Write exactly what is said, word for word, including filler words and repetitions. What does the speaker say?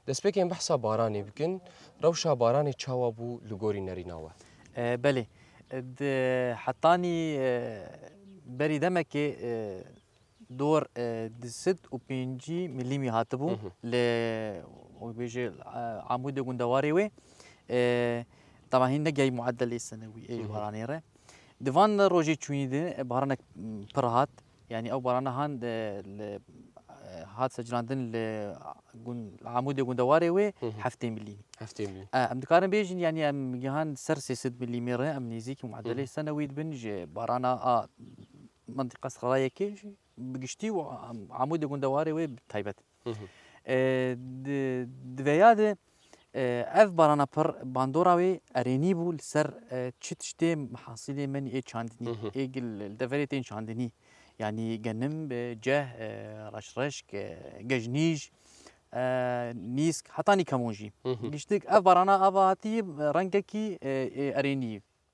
Destpêkê em behsa baranê bikin. Rewşa baranê çawa bû li gorî nerîna we? E, belê. E, di hetanî, e, berî demekê, e, dor, e, du sed û pêncî milîmî hatibû. Hı hı. Li, wek bêje, e, Amûdê gundewarê wê. E, taban hîn negihî muedelê senewî ê Hı hı. baranê re. Di van rojê çûyî de, e, baranek, m, pir hat. Yanî ew barana han, e, li, e, hat secirandin li gun-, Amûdê gundewarê wê Hı hı. heftê milîmî. Heftê milîmî. E, em dikarin bêjin, yanî em gihan ser sê sed milîmî re, em nêzîkî Hı muedelê hı. senewî dibin ji barana a mentiqa Sixrayekê jî bi giştî û Am-, Amûdê gundewarê wê bi taybet. Hı hı. E, di, di veya de, e, ev barana pir bandora wê erênî bû li ser, e, çi tiştê mihasîlê menî ê çandinî, Hı hı. ê gil li deverê tên çandinî. Yanî genim, e, ceh, e, reşreşk, e, gejnîj, e, nîsk, hetanî kemon jî. Hı hı. Giştik ev barana ava hatî, e, rengekî, e, e, erênî.